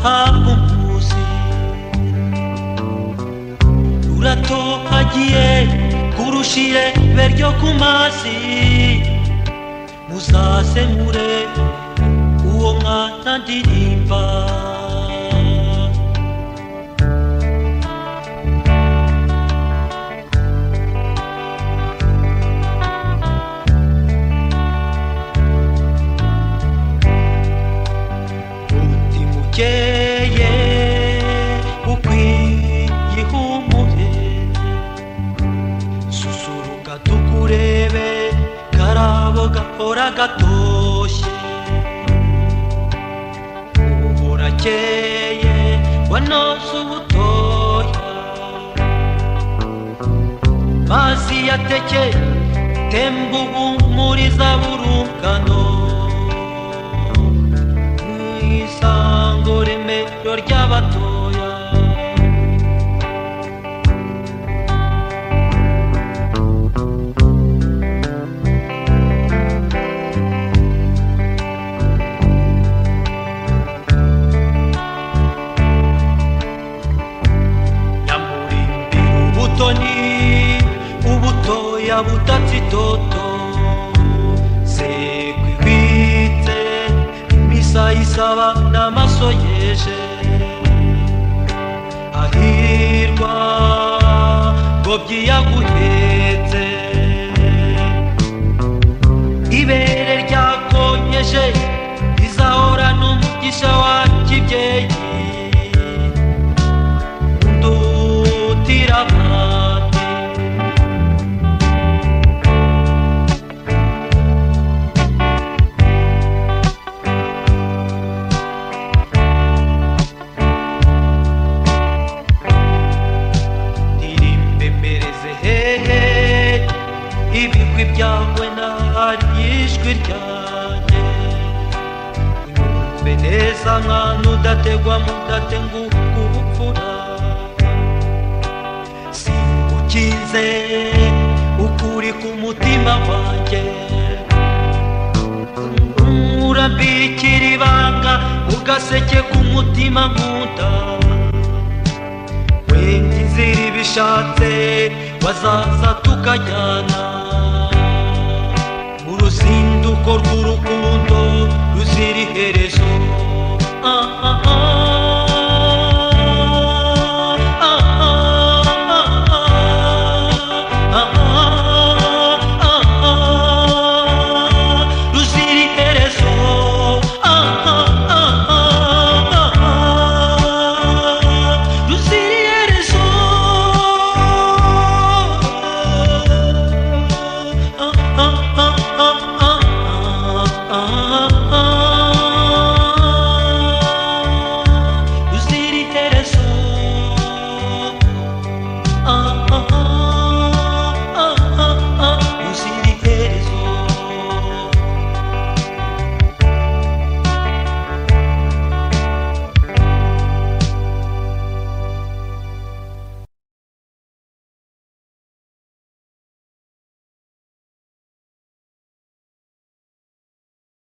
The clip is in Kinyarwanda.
umuzi ruratohagiye kurusha irebe ryo ku mazi muzasemure uwo mwana ndirimba. Ukeye ukwiye ihumure susuruka tukurebe karabo gahora gatoshye uhorakeye wanose ubutoya mazi yateke temba uhumuriza burungano isango remero ry'abatoya. Nyamurimbira ubutoni ubutoya butatse itoto sekwibitse imisa isaba n'amaso yeje ahirwa ngobyi yaguhetse ibere ryakonyeje rizahora n'umugisha wa kibyeyi undutira abandi. Hehe ibigwi byawe nahari ijwi ryanjye unyumve neza mwana udategwa mudatenguka ubupfura singukize ukuri ku mutima wanjye urambikira ibanga ugaseke ku mutima nkunda wenda inzira ibishatse bazaza tukajyana mu ruzinduko rw'urukundo ruzira iherezo.